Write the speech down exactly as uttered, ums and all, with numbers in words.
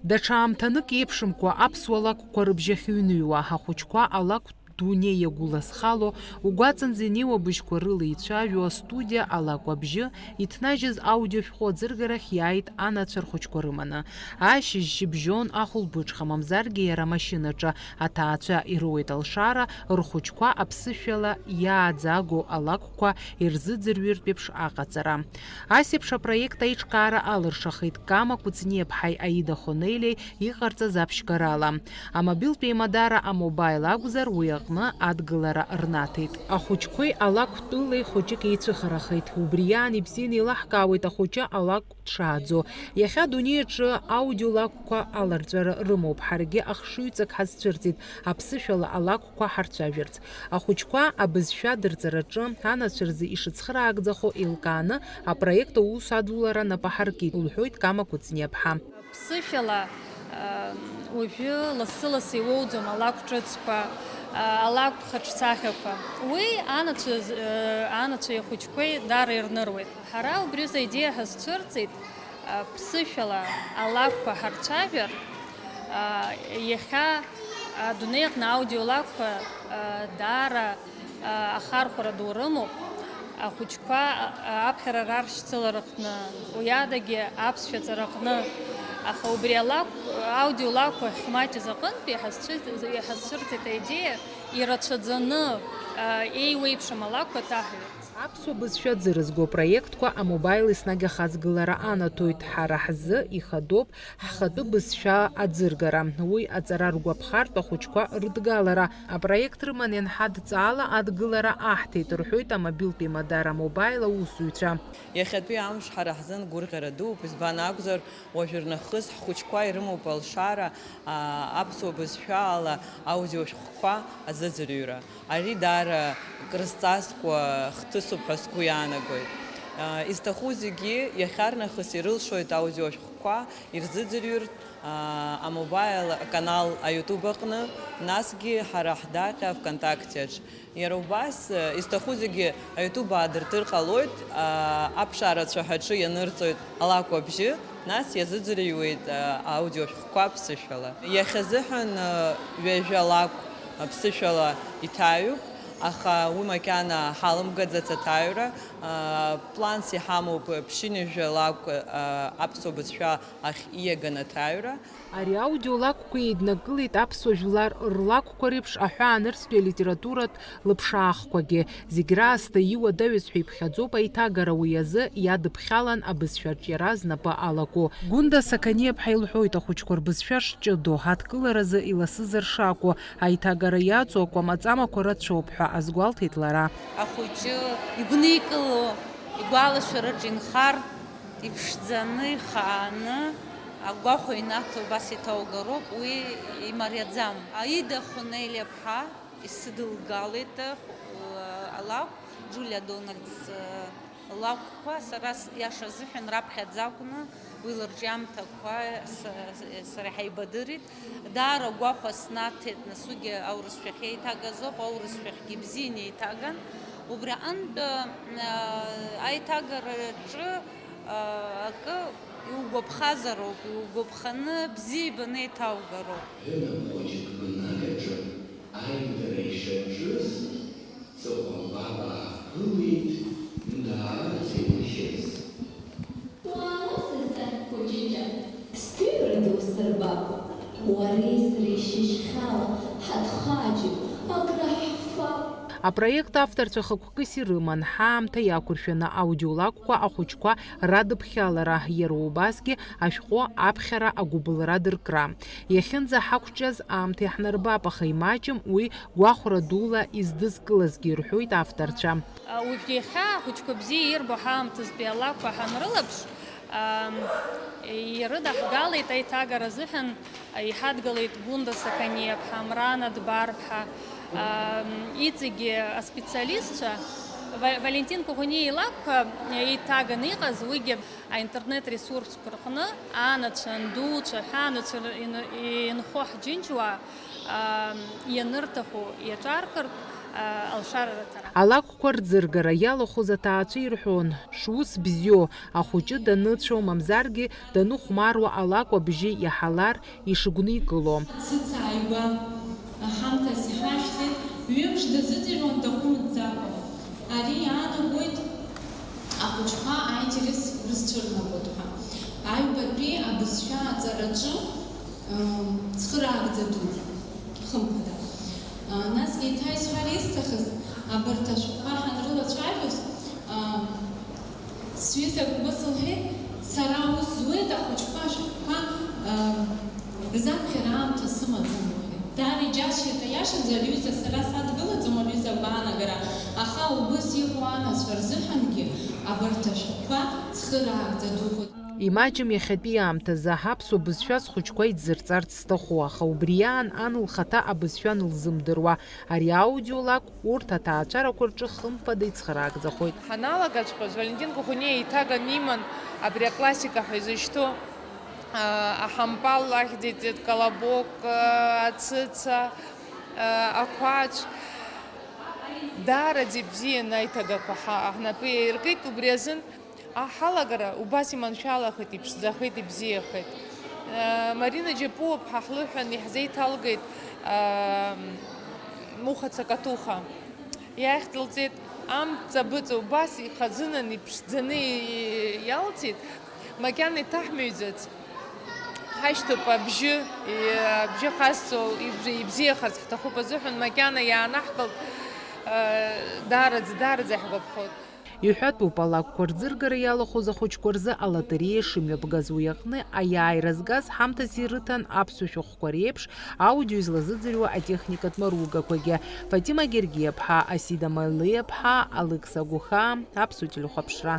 Даҽа аамҭанык еиԥшымкәа аԥсуа лакәқәа рыбжьахьыҩныҩуа ахәыҷқәа алакә дунеи иагәылазхало, угәаҵанӡа инеиуа быжьқәа рыла ицәажәо астудиа алакә абжьы иҭнажьыз аудиошәҟәы аӡыргарахь иааит анацәа рхәыҷқәа рыманы. Ашьыжь шьыбжьон ахәылбыҽха, мамзаргьы иара амашьынаҿы аҭаацәа ирыуеит алшара, рхәыҷқәа аԥсышәала иааӡаго алакәқәа ирзыӡырҩыртә еиԥш аҟаҵара. Ас еиԥш апроект аиҿкаара алыршахеит Кама Кәыҵниаԥҳаи Аида Хонелиеи иҟарҵаз аԥшьгарала. Амобилтә еимадара амобаил акәзар, уи аҟны адгылара рнаҭеит. Ахәыҷқәеи алакәтәылеи хәыҷык еицәыхарахеит. Убри иаан ибзианы еилаҳкаауеит ахәыҷы алакә дшааӡо. Иахьа адунеи аҿы аудиолакәқәа аларҵәара рымоуп. Ҳаргьы ахшыҩҵак ҳазцәырҵит аԥсышәала алакәқәа ҳарцәажәарц. Ахәыҷқәа абызшәа адырҵараҿы анацәа рзы ишыцхыраагӡахо еилкааны, апроект аус адулара нап аҳаркит, лҳәоит Кама Кәыҵниаԥҳа. Ԥсышәала, а, уажәы лассы-лассы иуоуӡом алакә ҿыцқәа, а, алакә хаҿсахьақәа. Уи анацәа з-, а, анацәеи ахәыҷқәеи даара ирныруеит. Ҳара убри азы аидеиа ҳазцәырҵит, а, ԥсышәала алакәқәа ҳарцәажәар, а, иахьа адунеи аҟны аудиолакәқәа, а, даара ахархәара ду рымоуп, ахәыҷқәа аԥхьара раршьцылараҟны, уи адагьы аԥсшәа ҵараҟны. Аха убри алакә, аудиолакәқәа ахьмаҷыз аҟынтәи иҳазцәырҵ-, иҳазцәырҵит аидеиа, ирацәаӡаны, еиуеиԥшым алакәқәа ҭаҳҩырц. Аԥсуа бызшәа ӡы рызго проектқәа амобаил еснагь ахаҵгылара анаҭоит, ҳара ҳзы ихадоуп, ҳхатәы бызшәа аӡыргара, уи аҵара ргәаԥхартә ахәыҷқәа рыдгалара. Апроект рыман ианҳадҵаала адгылара аҳҭеит, рҳәоит амобилтә еимадара Мобаил аусзуҩцәа. Иахьатәи амш ҳара ҳзын гәырӷьара дууп, избан акәзар, уажәы рнахыс ҳхәыҷқәа ирымоуп алшара, аа, аԥсуа бызшәа ала аудиошәҟәқәа азыӡырҩра. Ари даара крызҵазкуа хҭысуп ҳәа сгәы иаанагоит. Изҭаху зегьы иахьарнахыс ирылшоит аудиошәҟәқәа ирзыӡырҩыртә, амобаил аканал аиутуб аҟны, насгьы ҳара ҳдаҟьа ВКонтактеаҿ. Иара убас, изҭаху зегьы аиутуб аадыртыр ҟалоит, аԥшаарацәа ҳаҿы ианырҵоит алакә абжьы, нас иазыӡырҩуеит аудиошәҟәқәа ԥсышәала. Иахьазыҳәан ҩажәа лакә ԥсышәала иҭаҩуп, аха уи макьана ҳалымгаӡац аҭаҩра. Планс иҳамоуп ԥшьынҩажәа лакә аԥсуа бызшәа ахь ииаган аҭаҩра. Ари аудиолакәқәа еиднакылеит аԥсуа жәлар рлакәқәа реиԥш аҳәаанырцәтәи алитературатә лыԥшаахқәагьы. Зегь раасҭа иуадаҩыз ҳәа иԥхьаӡоуп аиҭагара, уи азы иадыԥхьалан абызшәаҿиара знапы алаку. Гәында Сақаниаԥҳа илҳәоит, ахәыҷқәа рбызшәа шҷыдоу, ҳадкыларазы иласызар шакәу, аиҭагара иаҵоу акәамаҵамақәа рацәоуп ҳәа азгәалҭеит лара. Ахәыҷы игәникыло, игәалашәараҿы инхар, иԥшӡаны, ихааны агәахәа инаҭо убас иҭаугароуп, уи имариаӡам. Аида Хонелиаԥҳа исыдылгалеит, э, алакә, Џулиа Дональдс, э, лакәқәа, сара с-, иаша азыҳәан раԥхьаӡа акәны уи лырҿиамҭақәа с-, с-, сара ҳаибадырит. Даара агәахәа снаҭеит, нас уигьы аурысшәахь еиҭагаз ауп, аурысшәахьгьы ибзианы еиҭаган. Убри аҟынтә, э, аиҭагараҿы, э, акы иугәаԥхазароуп, иугәаԥханы бзиа ибаны еиҭаугароуп. Ҳәынаԥ хәыҷык бнагь аҿы аимдара ишаҿыз, Ҵыхәа баба ааԥылеит, даараӡа илшьыз. Уаанозеи, сан хәыҷыҷа? Сҭыҩра ду сырбап. Уареи сареи шьыжьхьала ҳаҭхаџьып, агра ҳфап. Апроект авторцәа хықәкыс ирыман, ҳаамҭа иақәыршәаны аудиолакәқәа ахәыҷқәа радыԥхьалара, иара убасгьы ашәҟәы аԥхьара агәыбылра дыркра. Иахьынӡаҳақәҿиаз аамҭа иаҳнарбап, аха имаҷым уи гәахәара дула издызкылазгьы, рҳәоит авторцәа. Уажә иахьа ахәыҷқәа бзиа ирбо ҳаамҭазтәи алакәқәа ҳанрылаԥш, ам, ирыдаҳгалеит аиҭагара азыҳәан, иҳадгылеит Гәында Сақаниаԥҳа, Амрана Дбарԥҳа, ам, иҵегьы аспециалистцәа. Ва-, Валентин Кәаӷәаниа илакәқәа еиҭаганы иҟаз, уигьы аинтернет ресурсқәа рҟны анацәа, андуцәа ҳәа анацәа ин-, инхо ҳџьынџьуаа, ам, ианырҭаху иаҿаркыртә, Алшара рыҭара. Алакәқәа рӡыргара иалахәыз аҭаацәа ирҳәон, шус бзиоу, ахәыҷы даныцәоу, мамзаргьы даныхәмаруа алакә абжьы иаҳалар ишыгәникыло. Сыцааигәа ҳамҭас иҳашьҭит, ҩымш дазыӡырҩуан дыҟәымҵӡакәа. Ари иаанагоит ахәыҷқәа аинтерес рызцәырнагоит ҳәа. Аҩбатәи абызшәа аҵараҿы, м, цхыраагӡа ду, хымԥада. А, насгьы еиҭа исҳәар исҭахыз, абарҭ ашәҟәқәа ҳанрылацәажәоз, а, сҩыза Гәба сылҳәеит, сара аус зуеит ахәыҷқәа ашәҟәқәа, а, рзаԥхьара аамҭа сымаӡам, лҳәеит. Даара иџьасшьеит, аиашазы, ари аҩыза сара садгылаӡом, ари аҩыза агәаанагара, аха убыс иҟоу анацәа рзыҳәангьы абарҭ ашәҟәқәа цхыраагӡа духоит. Имаҷым иахьатәи аамҭазы ҳаԥсуа бызшәа схәыҷқәа идзырҵарц сҭаху, аха убри аан ан лхаҭа абызшәа анылзымдыруа, ари аудиолакә урҭ аҭаацәарақәа рҿы хымԥада ицхыраагӡахоит. Ҳаналагаҵәҟьоз, Валентин Кухуниа еиҭаганы иман абри аклассика ҳәа изышьҭоу, аа, аҳампал ахьӡ иҵеит, колобок, аа, ацыца, аа, ақәацә. Даараӡа ибзиан аиҭагақәа ҳа-, ҳнапы иаиркит, убри азын аҳалагара убас иманшәалахеит, иԥшӡахеит, ибзиахеит. Марина Џьапуаԥҳа ҳлыҳәан иаҳзеиҭалгеит, аа, Муха Цакатуха. Иахьдылҵеит, амҵабыҵа убас ихазынан, иԥшӡаны иалҵит, макьана иҭаҳмыҩӡац. Ҳашьҭоуп абжьы, абжьы хазҵо, ибжьы, ибзиахарц ҳҭахуп азыҳәан, макьана иаанаҳкылт, даараӡа, даараӡа иаҳгәаԥхоит. Иҳәатәуп, алакәқәа рӡыргара иалахәыз ахәыҷқәа рзы алотереиа шымҩаԥгаз, уи аҟны аиааира згаз ҳамҭас ирыҭан аԥсуа шәҟәқәа реиԥш аудио излазыӡырҩуа атехникатә маругақәагьы. Фатима Гергиаԥҳа, Асида Малиаԥҳа, Алықьса Гәыхаа, Аԥсуа телехәаԥшра.